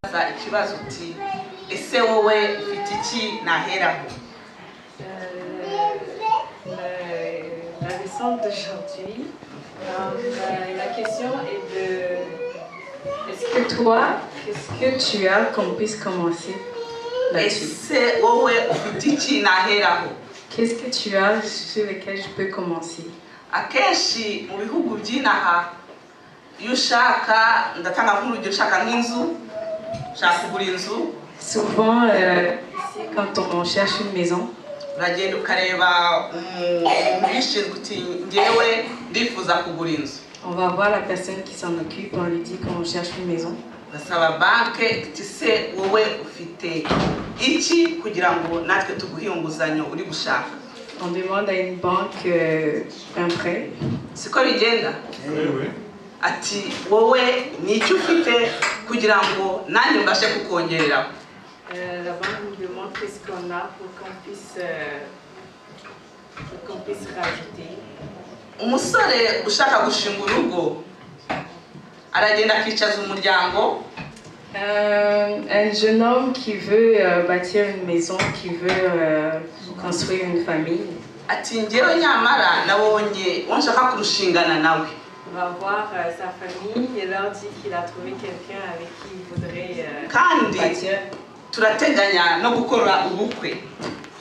Ikibazo uti: ese wowe ufite iki naheraho? La leçon d'aujourd'hui, la question est de: est-ce que toi, qu'est-ce que tu as qu'on puisse commencer là-dessus? Ese wowe ufite iki naheraho? Qu'est-ce que tu as sur lequel je peux commencer? Akenshi mu bihugu by'inaha, iyo ushaka, ndatanga nk'urugero, ushaka nk'inzu, ushaka kugura inzu, Souvent, ici, quand on cherche une maison, uragenda ukareba umuntu ubishinzwe uti: ngewe ndifuza kugura inzu. On va voir la personne qui s'en occupe, on lui dit qu'on cherche une maison. Ugasaba banke uti: se wowe ufite iki kugira ngo natwe tuguhe iyo nguzanyo uri gushaka? On demande à une banque un prêt. Siko bigenda? Ati: wowe ni icyo ufite kugira ngo nanjye mbashe kukongereraho? La banque nous demande qu'est-ce qu'on a pour qu'on puisse rajouter. Umusore ushaka gushinga urugo aragenda akicaza umuryango. Un jeune homme qui veut bâtir une maison, qui veut construire une famille, ati: ngewe nyamara nabonye uwo nshaka kurushingana nawe, va voir sa famille et leur dit qu'il a trouvé quelqu'un avec qui il voudrait kandi bâtir. Turateganya no gukora ubukwe.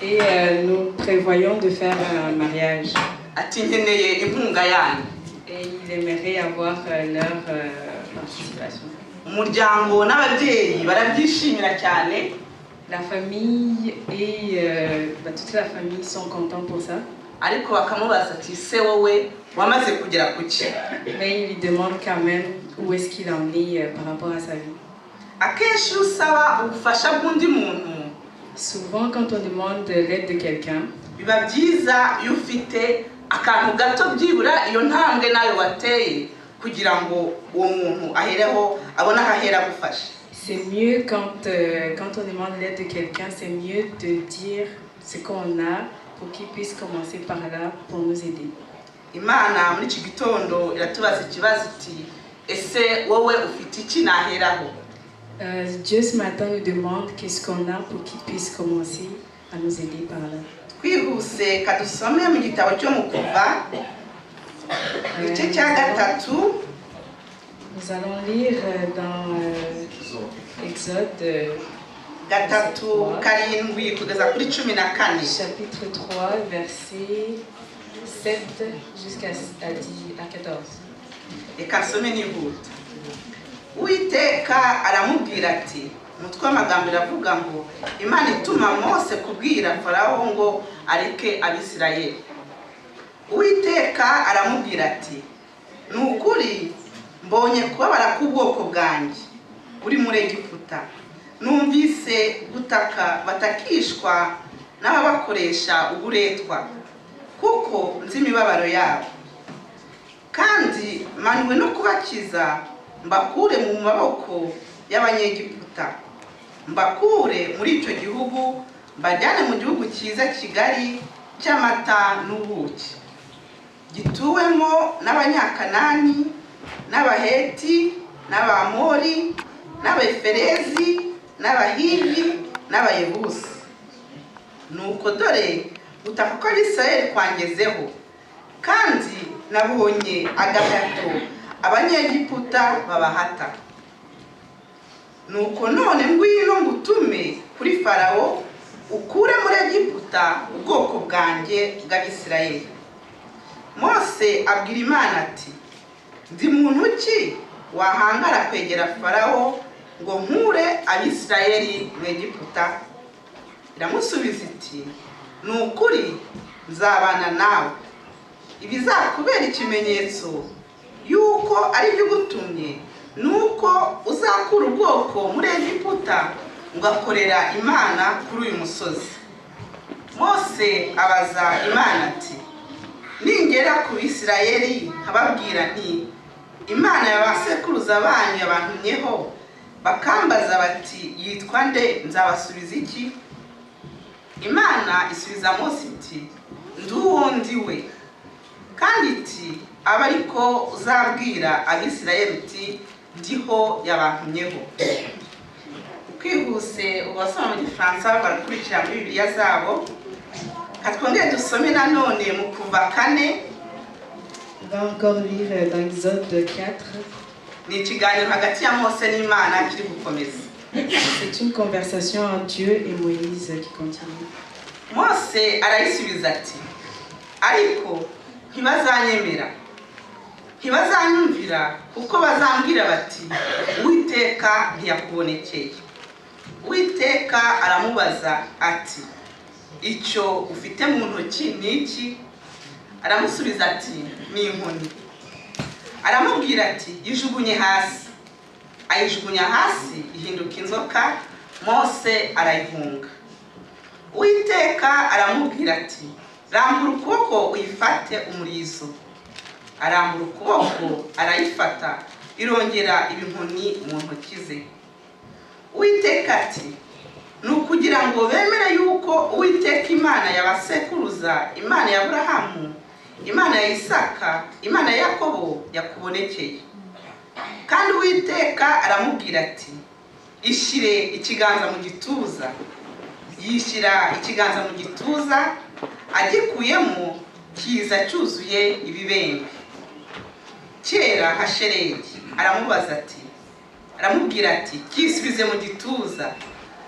Et nous prévoyons de faire un mariage. Ati: nkeneye inkunga yanyu. Et il aimerait avoir leur participation. Umuryango n'ababyeyi barabyishimira cyane. La famille et bah, toute la famille sont contents pour ça. Ariko bakamubaza ati: se wowe wamaze kugera ku ki? Mais il lui demande quand même où est-ce qu'il en est par rapport à sa vie. Akenshi iyo usaba ubufasha bw'undi muntu, Souvent, quand on demande l'aide de quelqu'un, biba byiza iyo ufite akantu gato, byibura iyo ntambwe nawe wateye, kugira ngo uwo muntu ahereho abone aho ahera agufasha. C'est mieux quand on demande l'aide de quelqu'un, c'est mieux de dire ce qu'on a pour qu'il puisse commencer par là pour nous aider. Imana muri iki gitondo iratubaza ikibazo iti: ese wowe ufite iki naheraho? Dieu ce matin nous demande qu'est-ce qu'on a pour qu'il puisse commencer à nous aider par là. Twihuse kadusome mu gitabo cyo mu Kuva, igice cya gatatu. Nous allons lire dans Exode 3, 7 kugeza kuri 14. Chapitre 3, verset 7 jusqu'à à 10, à 14. Reka nsome nihuta. Uwiteka aramubwira ati, umutwe w'amagambo iravuga ngo: Imana ituma Mose kubwira Farawo ngo areke Abisirayeli. Uwiteka aramubwira ati: ni ukuri mbonye kubabara k'ubwoko bwanjye buri muri Egiputa, numvise gutaka batakishwa n'ababakoresha uburetwa, kuko nzi imibabaro yabo, kandi manuwe no kubakiza mbakure mu maboko y'Abanyegiputa, mbakure muri icyo gihugu, mbajyane mu gihugu cyiza kigari cy'amata n'ubuki, gituwemo n'Abanyakanani n'Abaheti n'Abamori n'Abeferezi n'Abahivi n'Abayebusi. Nuko dore gutaka kw'Abisirayeli kwangezeho, kandi nabonye agahato Abanyegiputa babahata. Nuko none ngwino ngutume kuri Farawo, ukure muri Egiputa ubwoko bwanjye bw'Abisirayeli. Mose abwira Imana ati: ndi muntu ki wahangara kwegera Farawo ngo nkure Abisirayeli mu Egiputa? Iramusubiza iti: ni ukuri nzabana nawe, ibizakubera ikimenyetso yuko ari byo ugutumye ni uko uzakura ubwoko muri Egiputa ugakorera Imana kuri uyu musozi. Mose abaza Imana ati: ningera ku Bisirayeli nkababwira nti: Imana ya ba sekuruza banyu yabantumyeho, bakambaza bati: yitwa nde? Nzabasubiza iki? Imana isubiza Mose iti: ndi uwo ndi we. Kandi iti: abe ariko uzabwira Abisirayeli uti: ndiho yabantumyeho. Twihuse, ubasoma mu Gifaransa barakurikira muri Bibiliya zabo. Katwongere dusome nanone mu Kuva 4. On va encore lire dans Exode 4. Ni ikiganiro hagati ya Mose n'Imana kiri gukomeza. C'est une conversation entre Dieu et Moïse qui continue. Mose arayisubiza ati: "Ariko ntibazanyemera, ntibazanyumvira, kuko bazambwira bati: 'Uwiteka ntiyakubonekeye.'" Uwiteka aramubaza ati: "Icyo ufite mu ntoki ni iki?" Aramusubiza ati: "Ni inkoni." Aramubwira ati: "Yijugunye hasi." Ayijugunya hasi, ihinduka inzoka. Mose arayihunga. Uwiteka aramubwira ati: "Rambura ukuboko uyifate umurizo." Arambura ukuboko arayifata, irongera iba inkoni mu ntoki ze. Uwiteka ati: "Ni ukugira ngo bemere yuko Uwiteka, Imana ya basekuruza, Imana ya Aburahamu, Imana ya Isaka, Imana ya Yakobo, yakubonekeye." Kandi Uwiteka aramubwira ati: "Ishyire ikiganza mu gituza." Yishyira ikiganza mu gituza, agikuyemo kiza cyuzuye ibibembe, cyera nka shelegi. Aramubaza ati, aramubwira ati: "Kisubize mu gituza."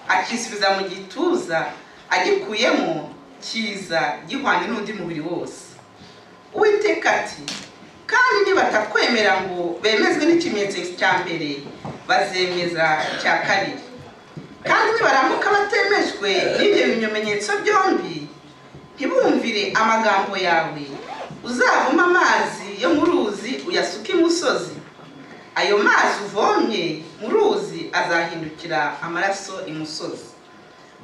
Akisubiza mu gituza, agikuyemo kiza gihwanye n'undi mubiri wose. Uwiteka ati: "Kandi nibatakwemera ngo bemezwe n'ikimenyetso cya mbere, bazemeza icya kabiri. Kandi nibaramuka batemejwe n'ibyo bimenyetso byombi, ntibumvire amagambo yawe, uzavome amazi yo mu ruzi uyasuke imusozi. Ayo mazi uvomye mu ruzi azahindukira amaraso imusozi."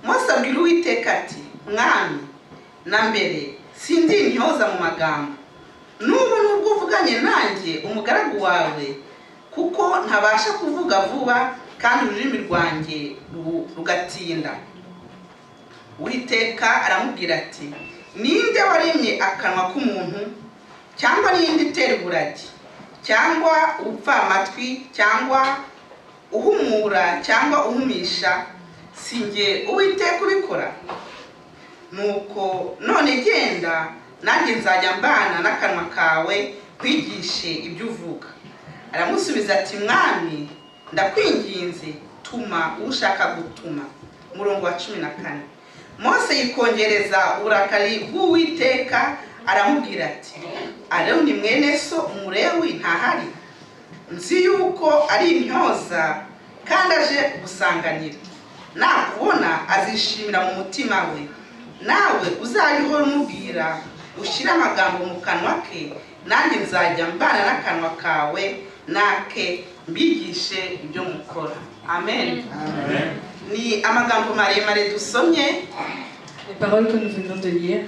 Mose abwira Uwiteka ati: "Mwami, na mbere sindi intyoza mu magambo, n'ubu nubwo uvuganye nanjye umugaragu wawe, kuko ntabasha kuvuga vuba kandi ururimi rwanjye rugatinda." Uwiteka aramubwira ati: "Ninde waremye akanwa k'umuntu? Cyangwa ninde utera uburagi, cyangwa upfamatwi, cyangwa uhumura, cyangwa uhumisha? Si njye Uwiteka ubikora? Nuko none genda, nanjye nzajya mbana n'akanwa kawe, nkwigishe ibyo uvuga." Aramusubiza ati: "Mwami, ndakwinginze, tuma uwo ushaka gutuma." Umurongo wa 14: Mose yikongereza uburakari bw'Uwiteka, aramubwira ati: "Aroni mwene so Umulewi ntahari? Nzi yuko ari intyoza kandi aje kugusanganira. Nakubona azishimira mu mutima we. Nawe uzajya uhora umubwira, ushyire amagambo mu kanwa ke, nanjye nzajya mbana n'akanwa kawe nake, mbigishe ibyo mukora." Amen. Ni amagambo maremare dusomye, Les paroles que nous venons de lire,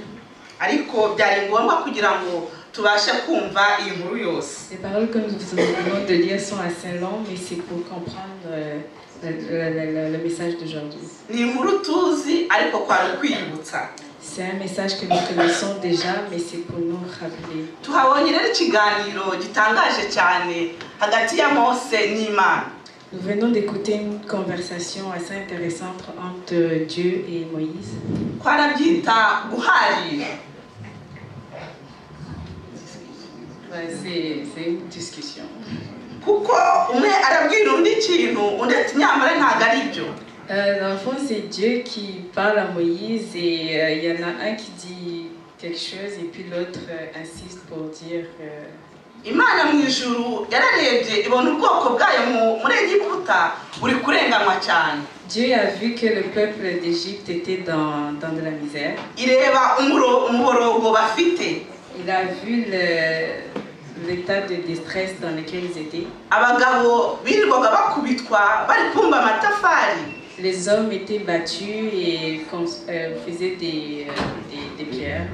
ariko byari ngombwa kugira ngo tubashe kumva iyi nkuru yose. Les paroles que nous venons de lire sont assez longues, mais c'est pour comprendre le message d'aujourd'hui. Ni inkuru tuzi, ariko kwari ukwiyibutsa. C'est un message que nous connaissons déjà, mais c'est pour nous rappeler. Tuhabonye rero ikiganiro gitangaje cyane hagati ya Mose n'Imana. Nous venons d'écouter une conversation assez intéressante entre Dieu et Moïse. Twarabyita guharira. Ouais, c'est une discussion. Kuko umwe arabwira undi ikintu, undi ati: "Nyamara ntabwo ari byo." Dans le fond, c'est Dieu qui parle à Moïse et il y en a un qui dit quelque chose et puis l'autre insiste pour dire. Imana mu ijuru yararebye, ibona ubwoko bwayo muri Egiputa buri kurenganywa cyane. Dieu a vu que le peuple d'Égypte était dans de la misère. Ireba umuborogo bafite. Il a vu l'état de détresse dans lequel ils étaient. Abagabo birirwaga bakubitwa bari kubumba amatafari. Les hommes étaient battus et faisaient des pierres.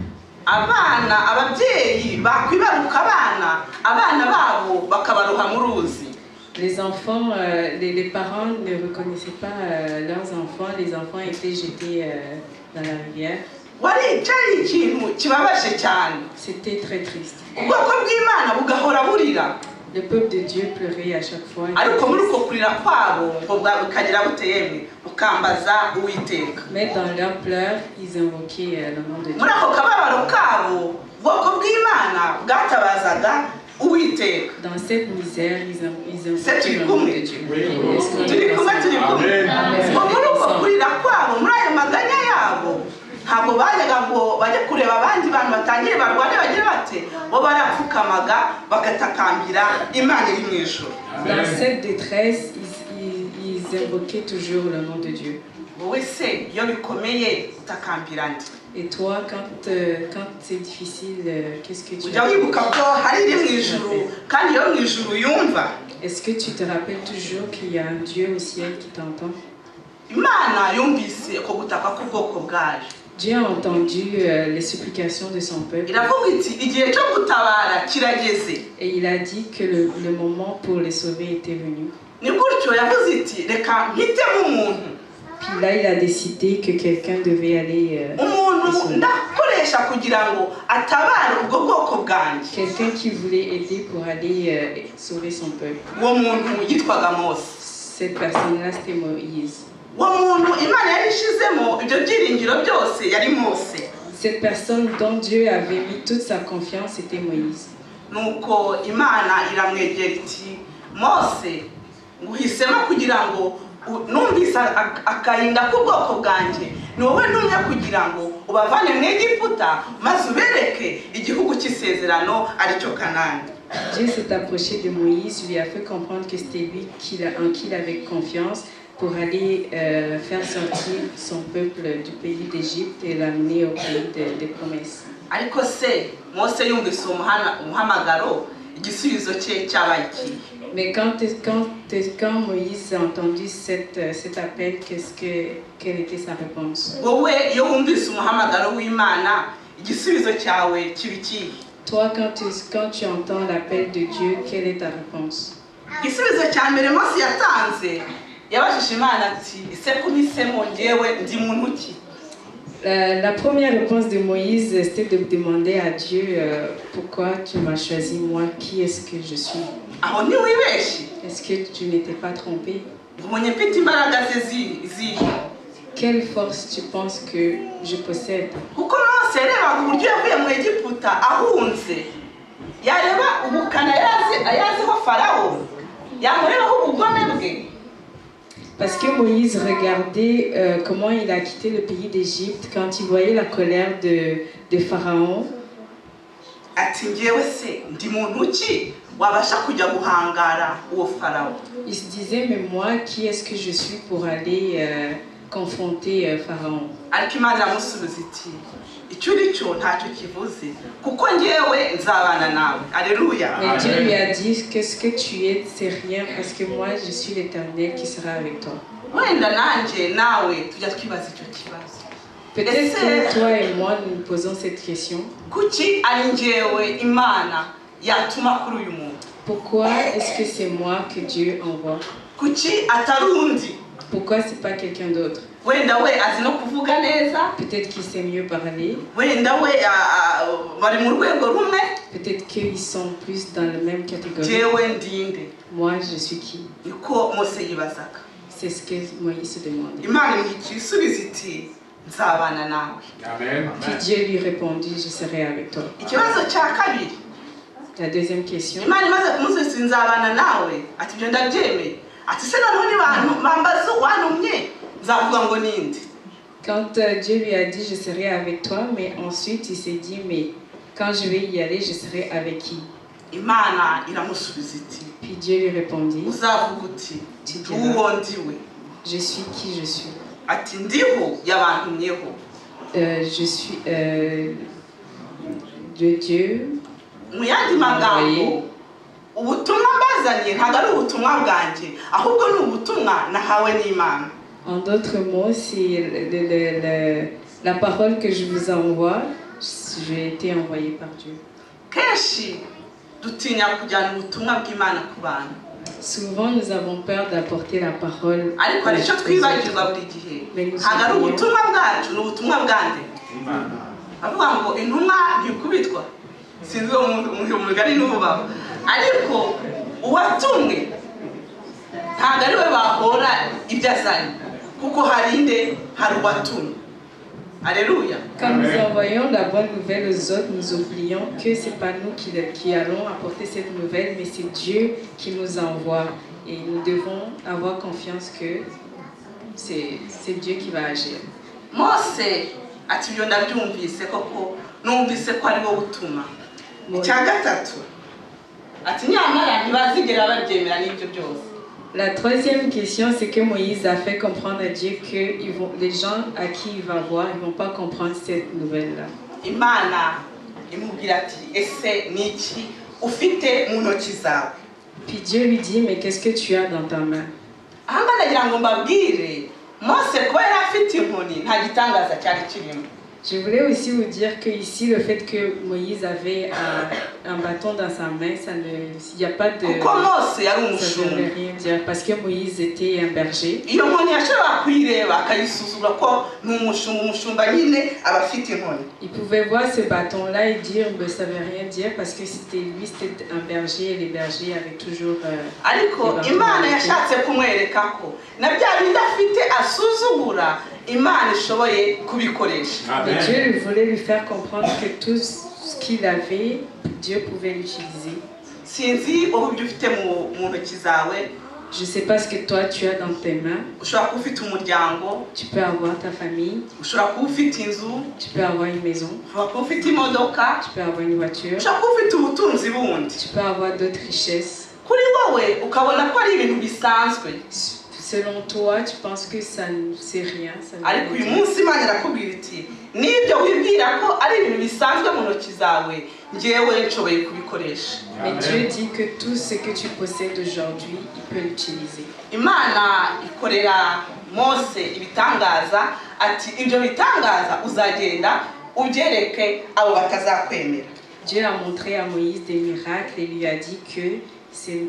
Abana, ababyeyi bakwibaruka abana, abana babo bakabaroha mu ruzi. Les enfants, les parents ne reconnaissaient pas leurs enfants. Les enfants étaient jetés dans la rivière. Wari cyari ikintu kibabaje cyane. C'était très triste. Ubwoko bw'Imana bugahora burira. Le peuple de Dieu pleurait à chaque fois. Ariko muri uko kurira kwabo ngo bukagira bute yemwe, bukambaza Uwiteka. Mais dans leurs pleurs, ils invoquaient le nom de Dieu. Muri ako kababaro kabo, ubwoko bw'Imana bwatabazaga Uwiteka. Dans cette misère, ils invoquaient le nom de Dieu. Turi kumwe, turi kumwe. Ngo muri uko kurira kwabo, muri ayo maganya yabo, ntabwo bajyaga ngo bajye kureba abandi bantu batangire barwane bagire bate, bo barapfukamaga bagatakambira Imana iri mu ijuru. Dans cette détresse, ils invoquaient toujours le nom de Dieu. Wowe se iyo bikomeye utakambira nde? Et toi, quand c'est difficile, qu'est-ce que tu Ujya wibuka ko hari iri mu ijuru kandi iyo mu ijuru yumva? Est-ce que tu te rappelles toujours qu'il y a un Dieu au ciel qui t'entend? Imana yumvise ko gutaka k'ubwoko bwayo. Dieu a entendu les supplications de son peuple. Iravuga iti igihe cyo gutabara kirageze. Et il a dit que le moment pour les sauver était venu. Ni gutyo yavuze iti reka mpitemo umuntu. Puis là, il a décidé que quelqu'un devait aller. Umuntu ndakoresha kugira ngo atabare ubwo bwoko bwanjye. Quelqu'un qui voulait aider pour aller sauver son peuple. Uwo muntu yitwaga Mose. Cette personne-là, c'était Moïse. Uwo muntu Imana yari ishizemo ibyo byiringiro byose yari Mose. Cette personne dont Dieu avait mis toute sa confiance, c'était Moïse. Nuko Imana iramwegera iti Mose, nguhisemo kugira ngo numvise akahinda k'ubwoko bwanjye, ni wowe ntumye kugira ngo ubavane mu Egiputa maze ubereke igihugu cy'isezerano aricyo Kanani. Dieu s'est approché de Moïse, lui a fait comprendre que c'était lui en qui il avait confiance pour aller faire sortir son peuple du pays d'Égypte et l'amener au pays des promesses. Ariko se Mose yumvise umuhamagaro, igisubizo cye cyabaye ikihe? Mais quand Moïse a entendu cet appel, quelle était sa réponse? Wowe iyo wumvise umuhamagaro w'Imana, igisubizo cyawe kiba ikihe? Toi, quand tu entends l'appel de Dieu, quelle est ta réponse? Igisubizo cya mbere Mose yatanze, yabajije Imana ati ese kumisemo njyewe ndi muntu ki? La première réponse de Moïse, c'était de demander à Dieu pourquoi tu m'as choisi, moi, qui est-ce que je suis? Aho ntiwibeshye? Est-ce que tu n'étais pas trompé? Ubonye mfite imbaraga ze zihe? Quelle force tu penses que je possède? Kuko Mose yarebaga uburyo yavuye mu Egiputa ahunze, yareba ubukana yaziho Farawo, yamurebaho ubugome bwe. Parce que Moïse regardait comment il a quitté le pays d'Égypte quand il voyait la colère de Pharaon. Ati njyewe se ndi muntu ki wabasha kujya guhangara uwo Farawo? Il se disait, mais moi, qui est-ce que je suis pour aller confronter Pharaon? Ariko Imana iramusubiza iti icyo uri cyo ntacyo kivuze kuko njyewe nzabana nawe. Alléluia. Mais Dieu lui a dit que ce que tu es, c'est rien parce que moi je suis l'Éternel qui sera avec toi. Wenda nanjye nawe tujya twibaza icyo kibazo. Peut-être que toi et moi nous nous posons cette question. Kuki ari njyewe Imana yatuma kuri uyu muntu? Pourquoi est-ce que c'est moi que Dieu envoie? Kuki atari undi? Pourquoi c'est pas quelqu'un d'autre? Wenda we azi no kuvuga neza. Peut-être qu'il sait mieux parler. Wenda we bari mu rwego rumwe. Peut-être qu'ils sont plus dans la même catégorie. Jewe ndinde. Moi, je suis qui? Niko Mose yibazaga. C'est ce que Moïse se demandait. Imana imusubiza iti nzabana nawe. Amen. Puis Dieu lui répondit, je serai avec toi. Ikibazo cya kabiri. La deuxième question. Imana imaze kumusubiza nzabana nawe, ati ibyo ndabyemeye. Ati se noneho ni bantu bambaza wantumye nzavuga ngo ninde? Quand Dieu lui a dit je serai avec toi, mais ensuite il s'est dit mais quand je vais y aller, je serai avec qui? Imana iramusubiza iti. Puis Dieu lui répondit. Uzavuga uti uwo ndiwe. Je suis qui je suis. Ati ndiho yabantumyeho. Je suis de Dieu. Mu yandi magambo, ubutumwa mbazaniye ntabwo ari ubutumwa bwanjye, ahubwo ni ubutumwa nahawe n'Imana. En d'autres mots, c'est la parole que je vous envoie, j'ai été envoyée par Dieu. Kenshi dutinya kujyana ubutumwa bw'Imana ku bantu. Souvent, nous avons peur d'apporter la parole. Ariko hari icyo twibagirwa buri gihe. Ntabwo ari ubutumwa bwacu, ni ubutumwa bwande. Bavuga ngo intumwa ntikubitwa. Sinzi uwo mugani n'ububaho. Ariko Uwatumwe ntabwo ari we bahora ibyo azanye, kuko hari inde, hari uwatumwe. Alléluia. Quand nous envoyons la bonne nouvelle aux autres, nous oublions que ce n'est pas nous qui allons apporter cette nouvelle, mais c'est Dieu qui nous envoie. Et nous devons avoir confiance que c'est Dieu qui va agir. Mose ati ibyo ndabyumvise koko, numvise ko ari wowe utuma. Icya gatatu ati nyamara ntibazigera babyemera n'ibyo byose. La troisième question, c'est que Moïse a fait comprendre à Dieu que les gens à qui il va voir, ils ne vont pas comprendre cette nouvelle-là. Imana imubwira ati ese ni iki ufite mu ntoki zawe? Puis Dieu lui dit, mais qu'est-ce que tu as dans ta main? Aha ngaha ndagira ngo mbabwire, Mose kuba yari afite inkoni nta gitangaza cyari kirimo. Je voulais aussi vous dire que ici, le fait que Moïse avait un bâton dans sa main, ça ne, il n'y a pas de, Kuko Mose yari ça ne umushumba. Veut rien dire, parce que Moïse était un berger. Iyo nkoni yashobora kuyireba akayisuzugura ko ni umushumba, umushumba nyine aba afite inkoni. Il pouvait voir ce bâton-là et dire, mais ça ne veut rien dire, parce que c'était lui, c'était un berger, et les bergers avaient toujours Ariko des bâtons Imana avec eux. Yashatse kumwereka ko na bya bindi afite asuzugura, Imana ishoboye kubikoresha. Mais Dieu voulait lui faire comprendre que tout ce qu'il avait, Dieu pouvait l'utiliser. Sinzi wowe ibyo ufite mu mu ntoki zawe. Je ne sais pas ce que toi tu as dans tes mains. Ushobora kuba ufite umuryango. Tu peux avoir ta famille, Ushobora kuba ufite inzu. Tu peux avoir une maison, Ushobora kuba ufite imodoka. Tu peux avoir une voiture, Ushobora kuba ufite ubutunzi bundi. Tu peux avoir d'autres richesses. Kuri wowe ukabona ko ari ibintu bisanzwe. Selon toi, tu penses que ça ne c'est rien. Ça ne veut Ariko rien uyu dire. Munsi Imana irakubwira iti n'ibyo wibwira ko ari ibintu bisanzwe mu ntoki zawe, ngewe nshoboye kubikoresha. Mais Dieu dit que tout ce que tu possèdes aujourd'hui, il peut l'utiliser. Imana ikorera Mose ibitangaza, ati ibyo bitangaza uzagenda ubyereke abo batazakwemera. Dieu a montré à Moïse des miracles et lui a dit que ces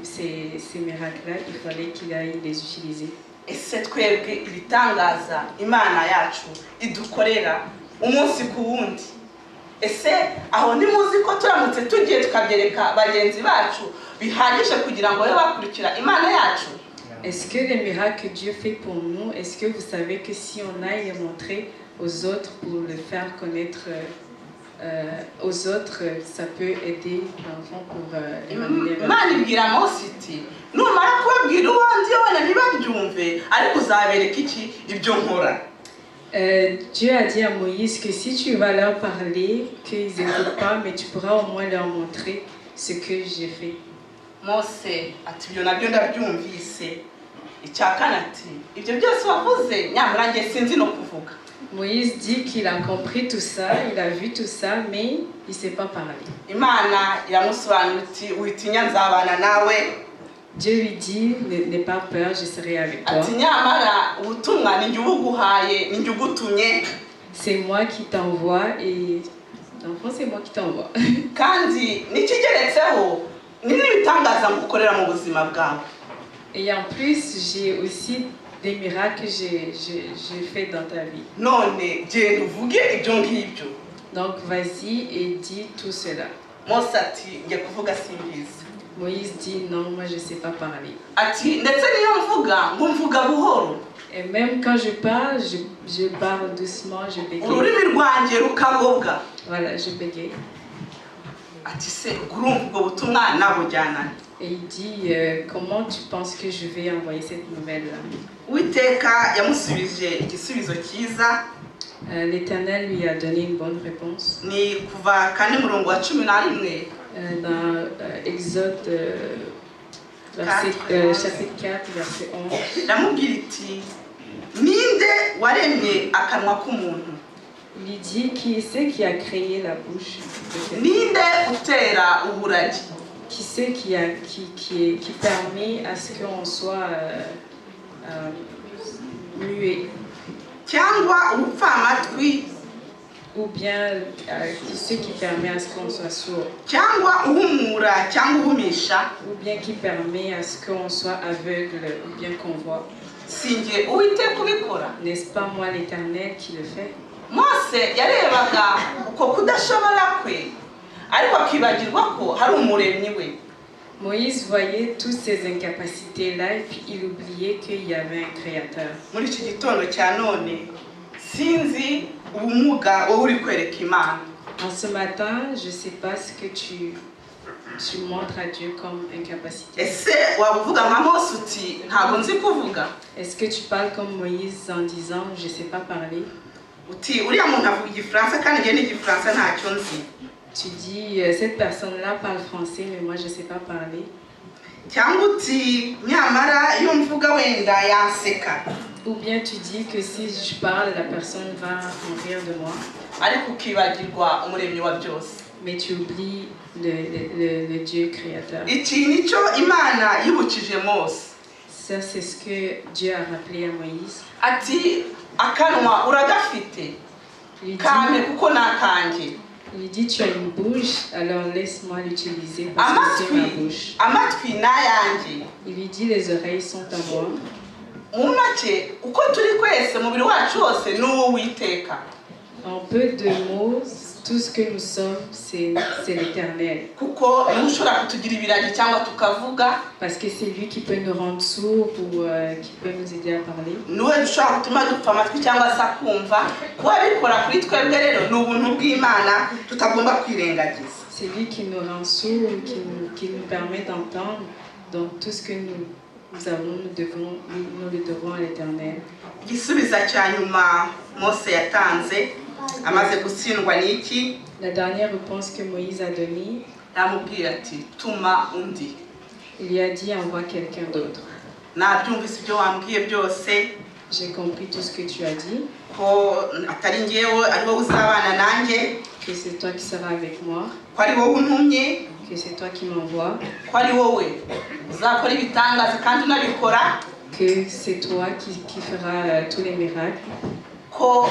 miracles-là, il fallait qu'il aille les utiliser. Ese twebwe ibitangaza Imana yacu idukorera umunsi ku wundi, ese aho ntimuzi ko turamutse tugiye tukabyereka bagenzi bacu bihagije kugira ngo babe bakurikira Imana yacu? Est-ce que les miracles que Dieu fait pour nous, est-ce que vous savez que si on aille les montrer aux autres pour le faire connaître aux autres, ça peut aider l'enfant pour les ramener vers Imana Dieu. Ibwira Mose iti numara kubabwira uwo ndi wenda ntibabyumve, ariko uzabereka iki ibyo nkora. Dieu a dit à Moïse que si tu vas leur parler, qu'ils n'écoutent pas, mais tu pourras au moins leur montrer ce que j'ai fait. Mose ati ibyo nabyo ndabyumvise. Icya kane ati ibyo byose wavuze nyamara njye sinzi no kuvuga. Moïse dit qu'il a compris tout ça, il a vu tout ça, mais il ne sait pas parler. Imana iramusobanurira iti witinya nzabana nawe. Dieu lui dit, n'aie pas peur, je serai avec toi. Ati nyamara ubutumwa ni njye ubuguhaye, ni njye ugutumye. C'est moi qui t'envoie et enfin c'est moi qui t'envoie. Kandi n'ikigeretseho ni n'ibitangaza ngukorera mu buzima bwawe. Et en plus, j'ai aussi des miracles que j'ai fait dans ta vie. None genda uvuge ibyo ngibyo. Donc vas-y et dis tout cela. Mose ati njye kuvuga simbizi. Moïse dit, non, moi je ne sais pas parler. Ati ndetse niyo mvuga ngo mvuga buhoro. Et même quand je parle, je parle doucement, je bégaye. Ururimi rwanjye rukagobwa. Voilà, je bégaye. Ati se urumva ubwo butumwa nabujyana? Et il dit, comment tu penses que je vais envoyer cette nouvelle-là? Uwiteka yamusubije igisubizo cyiza. L'Éternel lui a donné une bonne réponse. Ni kuva kane murongo wa 11. Dans Exode chapitre 4, verset 11. Iramubwira iti ninde waremye akanwa k'umuntu? Il lui dit, qui c'est qui a créé la bouche de quelqu'un? Ninde utera uburagi? Qui c'est qui, a, qui permet à ce qu'on soit muet? Cyangwa ubupfamatwi? Ou bien qui c'est qui permet à ce qu'on soit sourd? Cyangwa uhumura cyangwa uhumisha? Ou bien qui permet à ce qu'on soit aveugle ou bien qu'on voit? Si njye Uwiteka ubikora? N'est-ce pas moi l'Éternel qui le fait? Mose yarebaga uko kudashobora kwe, ariko akibagirwa ko hari umuremyi we. Moïse voyait toutes ces incapacités-là et puis il oubliait qu'il y avait un créateur. Muri iki gitondo cya none sinzi ubumuga wowe uri kwereka Imana. En ce matin, je ne sais pas ce que tu montres à Dieu comme incapacité. Ese waba uvuga nka Mose uti ntabwo nzi kuvuga? Est-ce que tu parles comme Moïse en disant je ne sais pas parler? Uti uriya muntu avuga igifaransa kandi njye n'igifaransa ntacyo nzi. Tu dis cette personne-là parle français mais moi je ne sais pas parler. Cyangwa uti nyamara iyo mvuga wenda yanseka. Ou bien tu dis que si je parle, la personne va rire de moi. Ariko ukibagirwa umuremyi wa byose. Mais tu oublies le Dieu créateur. Iki nicyo Imana yibukije Mose. Ça, c'est ce que Dieu a rappelé à Moïse. Ati akanwa uragafite kame kuko nakanjye. Il dit tu as une bouche, alors laisse-moi l'utiliser parce que c'est ma bouche. Amatwi nayanjye. Il lui dit les oreilles sont à moi. Mu make uko turi kwese mubiri wacu wose n'uwo witeka. En peu de mots, tout ce que nous sommes, c'est l'Éternel. Kuko niwe ushobora kutugira ibiragi cyangwa tukavuga. Parce que c'est lui qui peut nous rendre sourds ou qui peut nous aider à parler. Niwe ushobora gutuma dupfa amatwi cyangwa se akumva. Kuba bikora kuri twebwe rero ni ubuntu bw'Imana tutagomba kwirengagiza. C'est lui qui nous rend sourds, qui nous permet d'entendre. Donc tout ce que nous avons, nous le devons à l'Éternel. Igisubizo cya nyuma Mose yatanze amaze gutsindwa n'iki? La dernière réponse que Moïse a donnée, aramubwira ati tuma undi. Il lui a dit envoie quelqu'un d'autre. Nabyumvise ibyo wambwiye byose. J'ai compris tout ce que tu as dit. Ko atari njyewe ari wowe uzabana nanjye. Que c'est toi qui seras avec moi. Ko ari wowe untumye. Que c'est toi qui m'envoies. Ko ari wowe uzakora ibitangaza kandi unabikora. Que c'est toi qui feras tous les miracles. Ko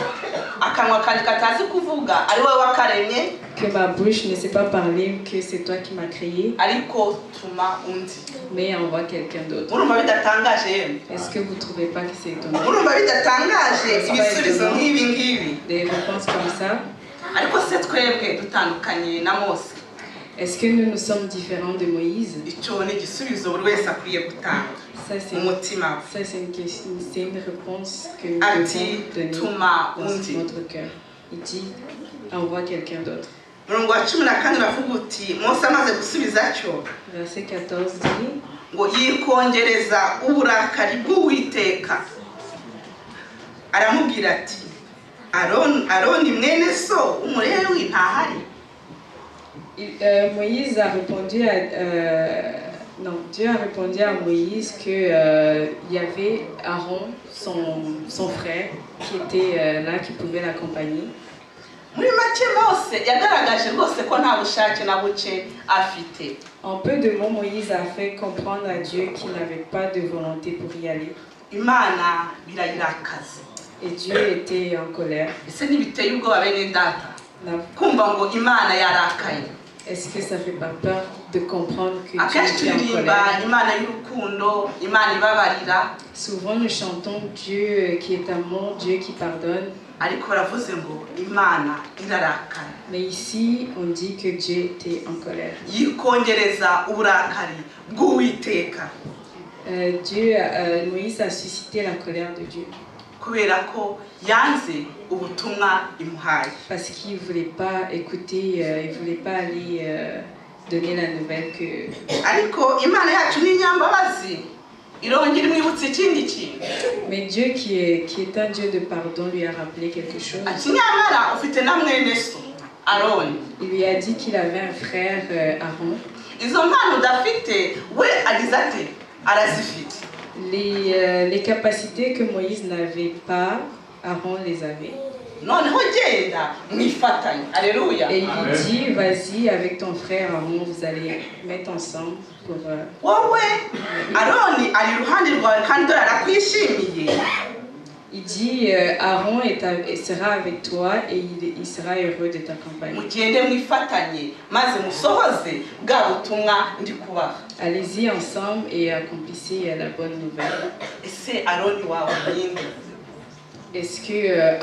akanwa kanjye katazi kuvuga ari wowe wakaremye. Que ma bouche ne sait pas parler, que c'est toi qui m'as créé. Ariko tuma undi. Mais envoie quelqu'un d'autre. Urumva bidatangaje yemwe? Est-ce que vous trouvez pas que c'est étonnant? Urumva bidatangaje ibisubizo nk'ibi ngibi? Des réponses comme ça. Ariko se twebwe dutandukanye na Mose? Est-ce que nous nous sommes différents de Moïse? Icyo ni igisubizo buri wese akwiye gutanga. Ça, c'est une question, c'est une réponse que nous devons donner dans notre cœur. Il dit, envoie quelqu'un d'autre. Murongo wa 14 uravuga uti Mose amaze gusubiza atyo. Verset 14 dit, ngo yikongereza uburakari bw'Uwiteka. Aramubwira ati Aroni mwene so Umulewi ntahari. Moïse a répondu à non, Dieu a répondu à Moïse que il y avait Aaron, son frère, qui était là, qui pouvait l'accompagner. Muri make Mose yagaragaje rwose ko nta bushake na buke afite. En peu de mots, Moïse a fait comprendre à Dieu qu'il n'avait pas de volonté pour y aller. Imana birayirakaza. Et Dieu était en colère. Ese ntibiteye ubwoba bene data kumva ngo Imana yarakaye? Est-ce que ça fait pas peur de comprendre que Dieu Akenshi est en turirimba colère? Imana y'urukundo, Imana ibabarira. Souvent nous chantons Dieu qui est amour, Dieu qui pardonne. Ariko baravuze ngo Imana irarakara. Mais ici, on dit que Dieu était en colère. Yikongereza uburakari bw'Uwiteka. Moïse a suscité la colère de Dieu. Kubera ko yanze ubutumwa imuhaye. Parce qu'il ne voulait pas écouter, il ne voulait pas aller donner la nouvelle que. Ariko Imana yacu ni inyambabazi irongera imwibutsa ikindi kintu. Mais Dieu qui est un Dieu de pardon lui a rappelé quelque chose. Ati nyamara ufite na mwene so Aroni. Il lui a dit qu'il avait un frère Aaron. Izo mpano udafite we agize ate arazifite. Les capacités que Moïse n'avait pas, Aaron les avait. Noneho genda mwifatanye. Alléluia. Et il lui dit, vas-y avec ton frère Aaron, vous allez mettre ensemble pour. Wowe Aroni ari iruhande rwawe kandi dore arakwishimiye. Il dit, Aaron sera avec toi et il sera heureux de t'accompagner. Mugende mwifatanye maze musohoze bwa butumwa ndi kubaha. Allez-y ensemble et accomplissez la bonne nouvelle. Ese Aroni wawe ninde? Est-ce que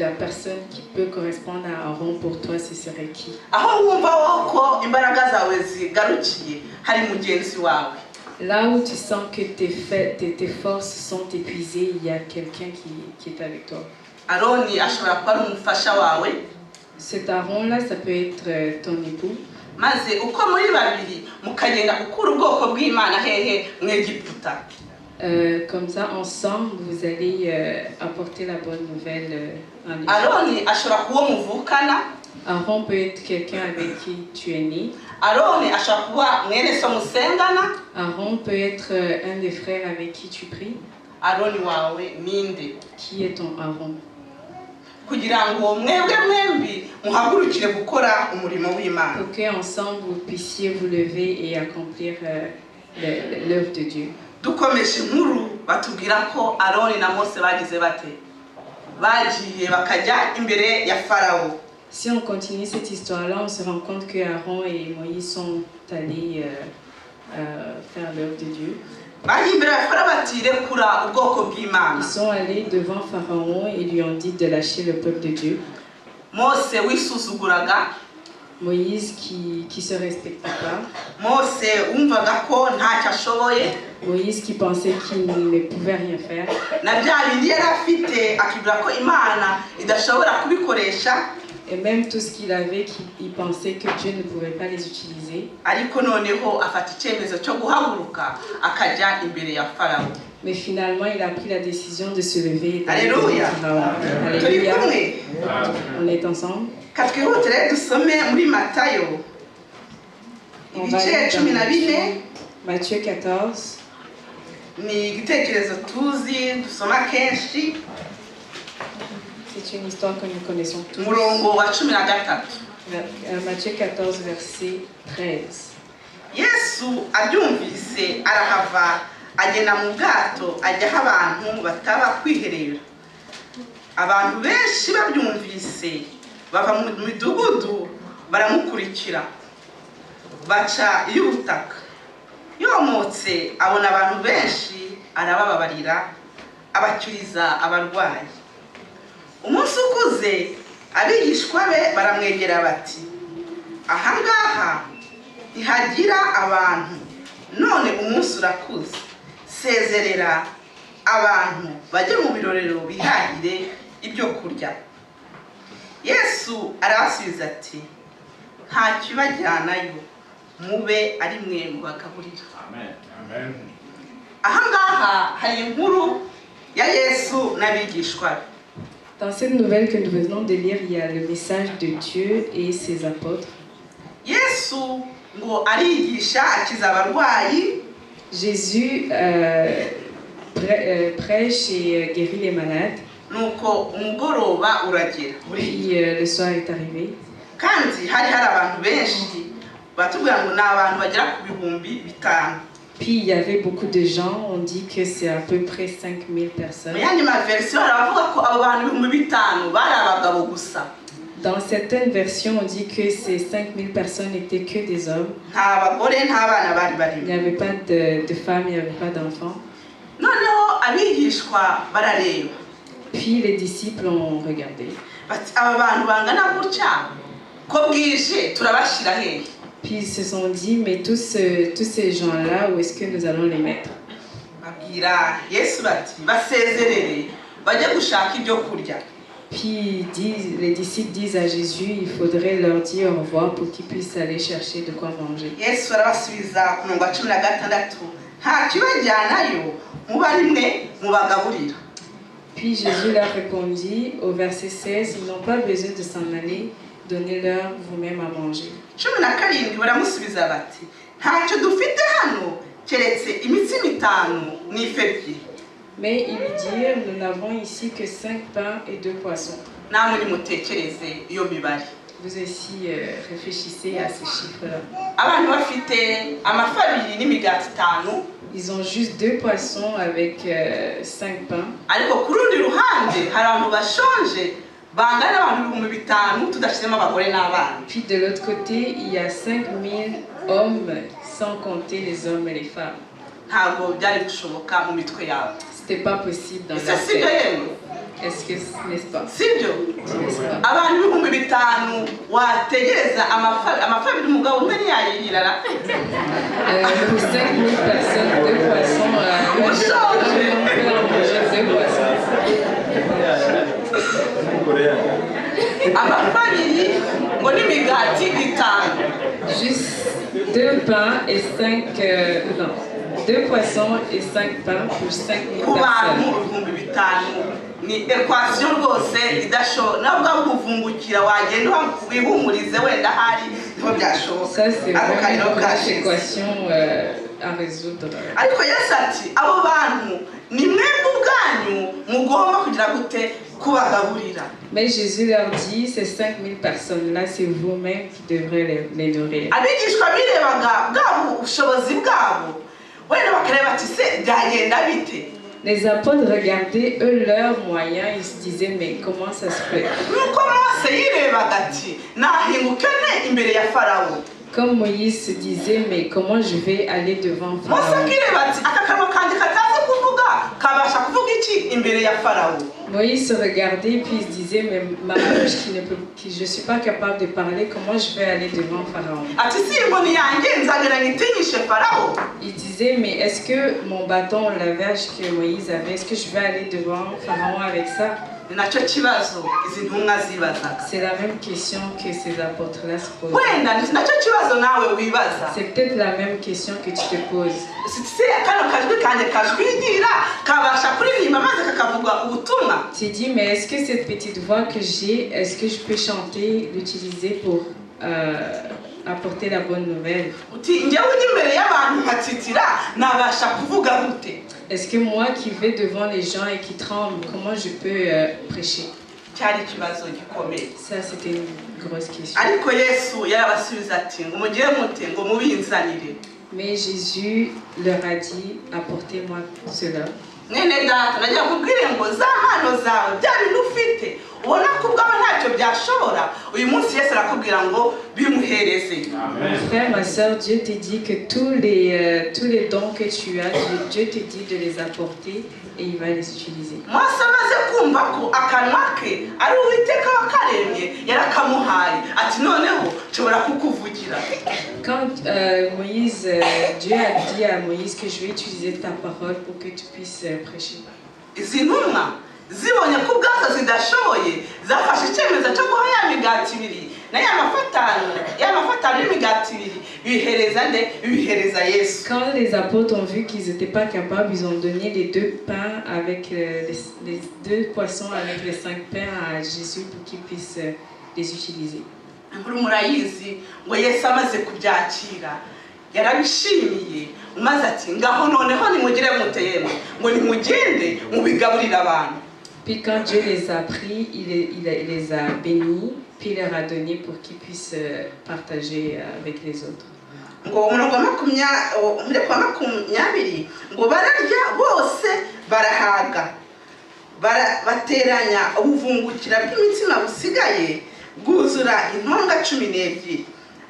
La personne qui peut correspondre à Aaron pour toi, ce serait qui? Aho wumva wowe ko imbaraga zawe zigarukiye hari mugenzi wawe. Là où tu sens que tes forces sont épuisées, il y a quelqu'un qui est avec toi. Aroni ashobora kuba ari umufasha wawe. Cet Aaron-là, ça peut être ton époux. Maze uko muri babiri mukagenda gukura ubwoko bw'Imana hehe? Mu Egiputa. Comme ça, ensemble, vous allez apporter la bonne nouvelle en Égypte. Aroni ashobora kuba uwo muvukana. Aaron peut être quelqu'un avec qui tu es né. Aroni ashobora kuba mwene so musengana. Aaron peut être un des frères avec qui tu pries. Aroni wawe ninde? Qui est ton Aaron? Kugira ngo mwebwe mwembi muhagurukire gukora umurimo w'Imana. Pour que ensemble vous puissiez vous lever et accomplir l'œuvre de Dieu. Dukomeje inkuru batubwira ko Aroni na Mose bagize bate? Bagiye bakajya imbere ya Farawo. Si on continue cette histoire-là, on se rend compte que Aaron et Moïse sont allés faire l'œuvre de Dieu. Bagiye imbere ya Farawo bati rekura ubwoko bw'Imana. Ils sont allés devant Pharaon et lui ont dit de lâcher le peuple de Dieu. Mose wisuzuguraga. Moïse qui se respectait pas. Mose wumvaga ko ntacyo ashoboye. Moïse qui pensait qu'il ne pouvait rien faire. Na bya bindi yari afite akibwira ko Imana idashobora kubikoresha. Et même tout ce qu'il avait, il pensait que Dieu ne pouvait pas les utiliser. Ariko noneho afata icyemezo cyo guhaguruka akajya imbere ya Farawo. Mais finalement, il a pris la décision de se lever et d'aller devant Alléluia. Pharaon. Turi Alléluia. kumwe. On est ensemble. Katwihutire dusome muri Matayo On va ibice aller dans 14. Matthieu 14. Ni igitekerezo tuzi dusoma kenshi. C'est une histoire que nous connaissons tous. Umurongo wa 13. Matthieu 14, verset 13. Yesu abyumvise arahava agenda mu bwato ajya aho abantu bataba kwiherera. Abantu benshi babyumvise bava mu midugudu baramukurikira baca iy'ubutaka. Yomotse abona abantu benshi arabababarira abakiriza abarwayi. Umunsi ukuze abigishwa be baramwegera bati ahangaha ntihagira abantu none umunsi urakuze, sezerera abantu bajye mu birorero bihahire ibyo kurya. Yesu arabasubiza ati nta kibajyanayo mube ari mwe mubagaburira. Amen. Amen. Ahangaha hari inkuru ya Yesu n'abigishwa be. Dans cette nouvelle que nous venons de lire, il y a le message de Dieu et ses apôtres. Yesu ngo arigisha akiza abarwayi. Jésus prêche et guérit les malades. Nuko umugoroba uragera. Puis le soir est arrivé. Kandi hari hari abantu benshi batubwira ngo ni abantu bagera ku 5000. Puis il y avait beaucoup de gens, on dit que c'est à peu près 5000 personnes. Mu yandi ma version baravuga ko abo bantu 5000 bari abagabo gusa. Dans certaines versions, on dit que ces 5000 personnes n'étaient que des hommes. Nta bagore nta bana bari barimo. Il n'y avait pas de femmes, il n'y avait pas d'enfants. Noneho abigishwa barareba. Puis les disciples ont regardé. Bati aba bantu bangana gutya ko bwije turabashyira hehe? Puis ils se sont dit, mais tous ces gens-là, où est-ce que nous allons les mettre? Babwira Yesu bati basezerere bajye gushaka ibyo kurya. Puis les disciples disent à Jésus, il faudrait leur dire au revoir pour qu'ils puissent aller chercher de quoi manger. Yesu arabasubiza ku murongo wa 16, nta kibajyanayo muba ari mwe mubagaburira. Puis Jésus leur répondit au verset 16, ils n'ont pas besoin de s'en aller, donnez-leur vous-même à manger. 17 baramusubiza bati ntacyo dufite hano keretse imitsima 5 n'ifi 2. Mais ils lui dirent, nous n'avons ici que 5 pains et 2 poissons. Namwe nimutekereze iyo mibare. Vous aussi réfléchissez à ces chiffres-là. Abantu bafite amafi 2 n'imigati 5. Ils ont juste 2 poissons avec 5 pains. Ariko ku rundi ruhande hari abantu bashonje bangana abantu 5000 tudashizemo abagore n'abana. Puis de l'autre côté, il y a 5000 hommes sans compter les hommes et les femmes. Ntabwo byari gushoboka mu mitwe yabo. C'était pas possible dans Ese leur si byo tête. yemwe? Est-ce que, n'est-ce pas? Sibyo? N'est-ce pas? Abantu 5000 wategereza amafi abiri umugabo umwe ntiyayirira ra? Pour 5000 personnes, deux poissons, Ushaje. On peut en manger deux poissons. Amafi abiri ngo n'imigati itanu. Juste deux pains et cinq, non, deux poissons et cinq pains pour 5000 Ku bantu personnes. 5000 ni équation rwose idashoboka nawe ubwawe ubuvungukira wagenda wihumurize wenda ahari niho byashoboka. Ça, c'est Ako vraiment kariro une grosse kashize. Équation à résoudre. Ariko Yesu ati abo bantu ni mwebwe ubwanyu mugomba kugira gute kubagaburira. Mais Jésus leur dit, ces 5000 personnes-là, c'est vous-même qui devrez les nourrir. Abigishwa birebaga bwabo ubushobozi bwabo wenda bakareba ati se byagenda bite? Les apôtres regardaient, eux, leurs moyens, ils se disaient, mais comment ça se fait? Nk'uko Mose yirebaga ati nahinguke ne imbere ya Farawo. Comme Moïse se disait, mais comment je vais aller devant Mose Pharaon? Akireba ati aka kanwa kanjye katazi kuvuga kabasha kuvuga iki imbere ya Farawo? Moïse se regardait, puis il se disait, mais ma bouche qui ne peut, qui, je suis pas capable de parler, comment je vais aller devant Pharaon? Ati si inkoni yanjye nzagera nyitinyishe Farawo? Il disait, mais est-ce que mon bâton, la verge que Moïse avait, est-ce que je vais aller devant Pharaon avec ça? Ni nacyo kibazo izi ntumwa zibazaga. C'est la même question que ces apôtres-là se posent. Wenda ni nacyo kibazo nawe wibaza. C'est peut-être la même question que tu te poses. Se kano kajwi kanjye kajwigira kabasha kuririmba maze kakavuga ubutumwa? Tu te dis, mais est-ce que cette petite voix que j'ai, est-ce que je peux chanter, l'utiliser pour apporter la bonne nouvelle? Uti njyewe ujya imbere y'abantu nkatitira nabasha kuvuga gute? Est-ce que moi qui vais devant les gens et qui tremble, comment je peux prêcher? Cyari ikibazo gikomeye. Ça, c'était une grosse question. Ariko Yesu yarabasubiza ati ngo mugire mute ngo mubinzanire. Mais Jésus leur a dit, apportez-moi cela. Mwene data nagira nkubwire ngo za mpano zawe bya bintu ufite ubona ko ubwawe ntacyo byashobora uyu munsi Yesu arakubwira ngo bimuhereze. Mon frère, ma soeur, Dieu te dit que tous les dons que tu as, Dieu te dit de les apporter et il va les utiliser. Mose amaze kumva ko akanwa ke ari Uwiteka wakaremye yarakamuhaye ati noneho nshobora kukuvugira. Quand Moïse, Dieu a dit à Moïse que je vais utiliser ta parole pour que tu puisses prêcher. Izi ntumwa zibonye ko ubwazo zidashoboye zafashe icyemezo cyo guha ya migati ibiri na ya mafi atanu y'imigati ibiri bihereza nde bihereza Yesu. Quand les apôtres ont vu qu'ils n'étaient pas capables, ils ont donné les deux pains avec les deux poissons avec les cinq pains à Jésus pour qu'il puisse les utiliser. Inkuru murayizi ngo Yesu amaze kubyakira yarabishimiye maze ati ngaho noneho nimugire mute yemwe ngo nimugende mubigaburire abantu. Puis quand Dieu les a pris, il les a bénis, puis il leur a donné pour qu'ils puissent partager avec les autres. Ngo umurongo wa umureko wa 20 ngo bararya bose barahaga bateranya ubuvungukira bw'imitsima busigaye bwuzura intonga 12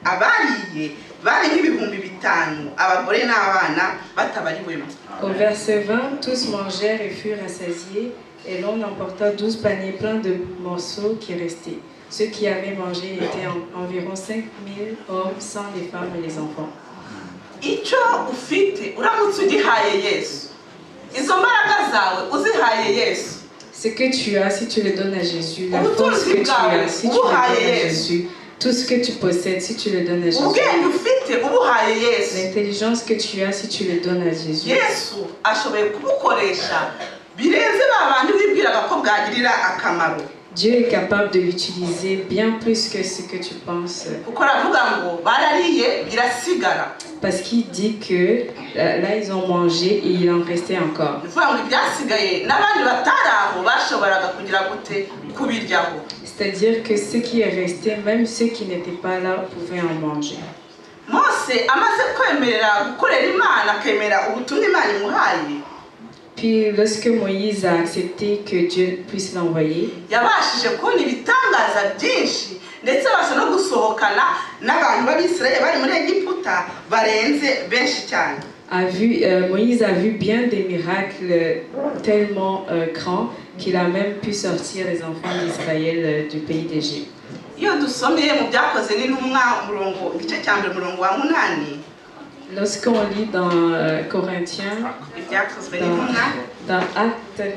abariye bari nk'5000 abagore n'abana batabariwemo. Au verset 20, tous mangèrent et furent rassasiés, et l'on emporta 12 paniers pleins de morceaux qui restaient. Ceux qui avaient mangé étaient environ 5000 hommes, sans les femmes et les enfants. Icyo ufite uramutse ugihaye Yesu izo mbaraga zawe uzihaye Yesu. Ce que tu as, si tu le donnes à Jésus, la force que tu as, si tu le donnes à Jésus, tout ce que tu possèdes, si tu le donnes à Jésus, Ubwenge ufite ubuhaye Yesu. L'intelligence que tu as, si tu le donnes à Jésus, Yesu ashoboye kubukoresha birenze ba bandi wibwiraga ko bwagirira akamaro. Dieu est capable de l'utiliser bien plus que ce que tu penses. Kuko aravuga ngo barariye birasigara. Parce qu'il dit que là, ils ont mangé et il en restait encore. Ni ukuvuga ngo ibyasigaye n'abandi batari aho bashoboraga kugira gute kubiryaho. C'est-à-dire que ce qui est resté, même ceux qui n'étaient pas là, pouvaient en manger. Mose amaze kwemerera gukorera Imana akemera ubutumwa Imana imuhaye. Puis lorsque Moïse a accepté que Dieu puisse l'envoyer, yabashije kubona ibitangaza byinshi ndetse abasha no gusohokana n'abantu b'Abisirayeli bari muri Egiputa barenze benshi cyane. Moïse a vu bien des miracles tellement grands qu'il a même pu sortir les enfants d'Israël du pays d'Égypte. Iyo dusomye mu Byakozwe n'Intumwa, umurongo, igice cya mbere, umurongo wa 8. Lorsqu'on lit dans Corinthiens, Ibyakozwe n'Intumwa, dans Actes,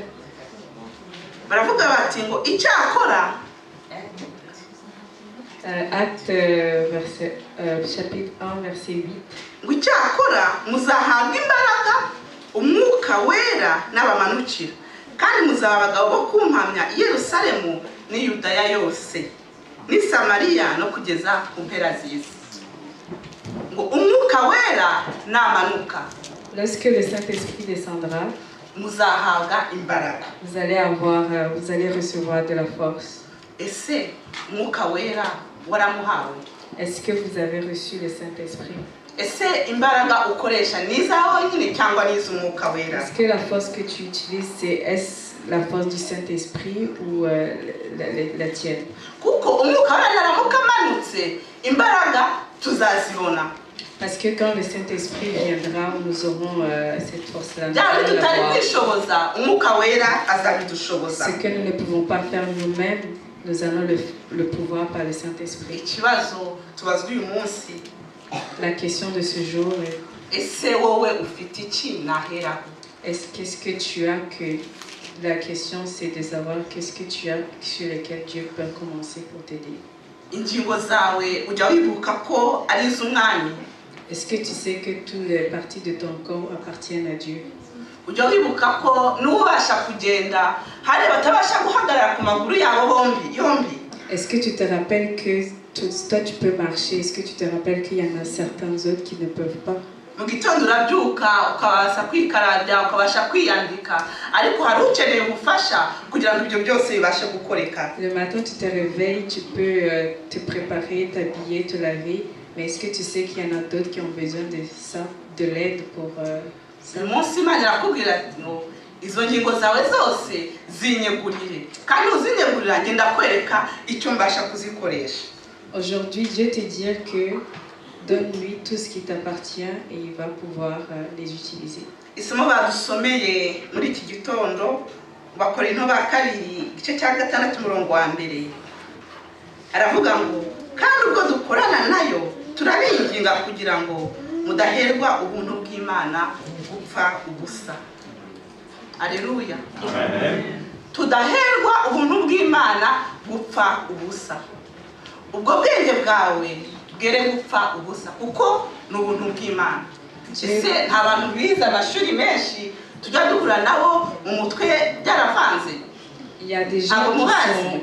baravuga bati ngo icyakora Actes chapitre 1, verset 8. Ngo icyakora muzahabwa imbaraga Umwuka Wera nabamanukira, kandi muzaba abagabo bo kumpamya i Yerusalemu n'i Yudaya yose n'i Samariya no kugeza ku mpera z'isi. Ngo Umwuka Wera namanuka, Lorsque le Saint-Esprit descendra, muzahabwa imbaraga. Vous allez recevoir de la force. Ese Umwuka Wera waramuhawe? Est-ce que vous avez reçu le Saint-Esprit? Ese imbaraga ukoresha ni izawe nyine cyangwa ni iz'Umwuka Wera? Est-ce que la force que tu utilises, c'est est-ce la force du Saint-Esprit ou la tienne? Kuko Umwuka Wera naramuka amanutse, imbaraga tuzazibona. Parce que quand le Saint-Esprit viendra, nous aurons cette force-là. Nous Bya bindi allons tutari l'avoir. kwishoboza, Umwuka Wera azabidushoboza. Ce que nous ne pouvons pas faire nous-mêmes, nous allons le pouvoir par le Saint-Esprit. Ikibazo tubazwa uyu munsi, La question de ce jour est, ese wowe ufite iki naheraho? Qu'est-ce que tu as que... La question, c'est de savoir qu'est-ce que tu as sur lequel Dieu peut commencer pour t'aider. Ingingo zawe ujya wibuka ko ari iz'Umwami? Est-ce que tu sais que toutes les parties de ton corps appartiennent à Dieu? Ujya wibuka ko n'ubasha kugenda hari batabasha guhagarara ku maguru yabo bombi yombi? Est-ce que tu te rappelles que toi tu peux marcher? Est-ce que tu te rappelles qu'il y en a certains autres qui ne peuvent pas? Mu gitondo urabyuka ukabasha kwikarabya, ukabasha kwiyambika, ariko hari ukeneye ubufasha kugira ngo ibyo byose bibashe gukoreka. Le matin tu te réveilles, tu peux te préparer, t'habiller, te laver, mais est-ce que tu sais qu'il y en a d'autres qui ont besoin de ça, de l'aide pour ça? Uyu munsi Imana irakubwira ati ngo izo ngingo zawe zose zinyegurire, kandi uzinyegurira ngenda kwereka icyo mbasha kuzikoresha. Aujourd'hui, Dieu te dit que donne-lui tout ce qui t'appartient et il va pouvoir les utiliser. Isomo badusomeye muri iki gitondo, Abakorinto ba kabiri igice cya 6 umurongo wa 1, aravuga ngo kandi ubwo dukorana nayo turabinginga kugira ngo mudaherwa ubuntu bw'Imana gupfa ubusa. Aleluya. Amen. Tudaherwa ubuntu bw'Imana gupfa ubusa. Ubwo bwenge bwawe bwere gupfa ubusa, kuko ni ubuntu bw'Imana. Ese nta bantu bize amashuri menshi tujya duhura nabo mu mutwe byaravanze? Il y a des gens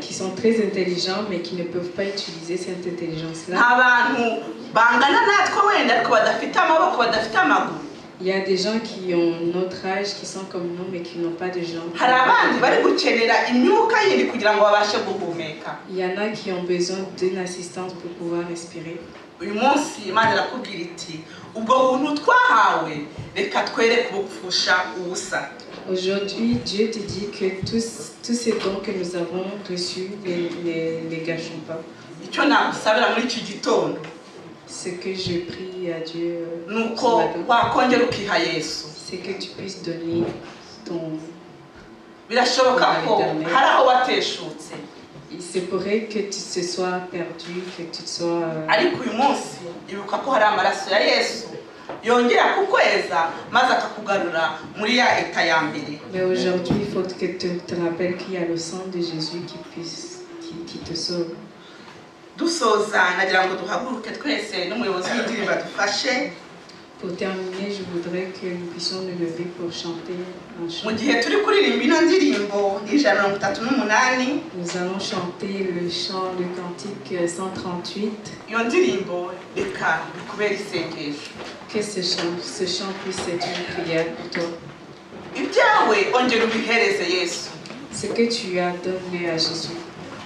qui sont très intelligents mais qui ne peuvent pas utiliser cette intelligence-là. Nta bantu bangana natwe wenda ariko badafite amaboko, badafite amaguru. Il y a des gens qui ont notre âge, qui sont comme nous, mais qui n'ont pas de jambes. Hari abandi bari gukenera imyuka yindi kugira ngo babashe guhumeka. Il y en a qui ont besoin d'une assistance pour pouvoir respirer. Uyu munsi Imana irakubwira iti ubwo buntu twahawe reka twere kubupfusha ubusa. Aujourd'hui, Dieu te dit que tous ces dons que nous avons reçus, ne les gâchons pas. Icyo nagusabira muri iki gitondo, Ce que je prie à Dieu, nuko wakongera ukiha Yesu. c'est que tu puisses donner ton. Birashoboka ko hari aho wateshutse. Il se pourrait que tu te sois perdu, que tu te sois. Ariko uyu munsi ibuka ko hari amaraso ya Yesu yongera kukweza maze akakugarura muri ya eta ya mbere. Mais aujourd'hui, il faut que tu te rappelles qu'il y a le sang de Jésus qui te sauve. Dusoza nagira ngo duhaguruke twese n'umuyobozi w'indirimbo adufashe. Pour terminer, je voudrais que nous puissions nous lever pour chanter un chant. Mu gihe turi kuririmba ino ndirimbo 138, Nous allons chanter le chant, le cantique 138. Iyo ndirimbo reka bikubere isengesho. Que ce chant puisse être une prière pour toi. Ibyawe ongera ubihereze Yesu. Ce que tu as, donne-le à Jésus.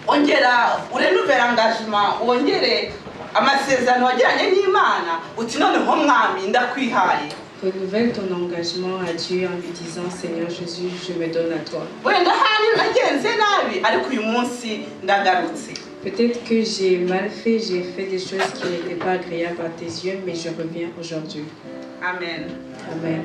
Ongera urenuvera engagement, wongere amasezerano wagiranye n'Imana, uti noneho Mwami ndakwihaye. Renouvelle ton engagement à Dieu en lui disant Seigneur Jésus, je me donne à toi. Wenda hari nagenze nabi, ariko uyu munsi ndagarutse. Peut-être que j'ai mal fait, j'ai fait des choses qui n'étaient pas agréables à tes yeux, mais je reviens aujourd'hui. Amen. Amen.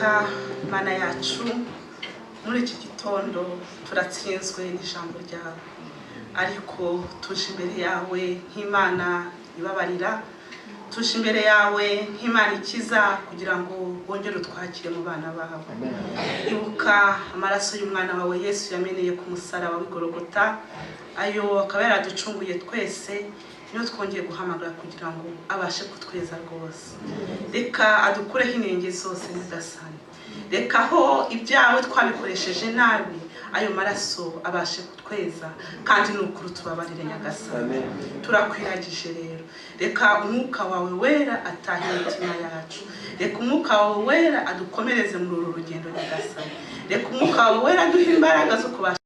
Uwiteka Mana yacu, muri iki gitondo turatsinzwe n'ijambo ryawe, ariko tuje imbere yawe nk'Imana ibabarira, tuje imbere yawe nk'Imana ikiza, kugira ngo wongere utwakire mu bana bawe. Ibuka amaraso y'umwana wawe Yesu yameneye ku musaraba w'i Golgota, ayo akaba yaraducunguye twese, niyo twongeye guhamagara kugira ngo abashe kutweza rwose. Reka adukureho inenge zose Nyagasani, reka aho ibyawe twabikoresheje nabi ayo maraso abashe kutweza, kandi ni ukuri tubabarire Nyagasani. Turakwiragije rero, reka umwuka wawe wera atahe imitima yacu, reka umwuka wawe wera adukomereze muri uru rugendo Nyagasani, reka umwuka wawe wera aduhe imbaraga zo kubasha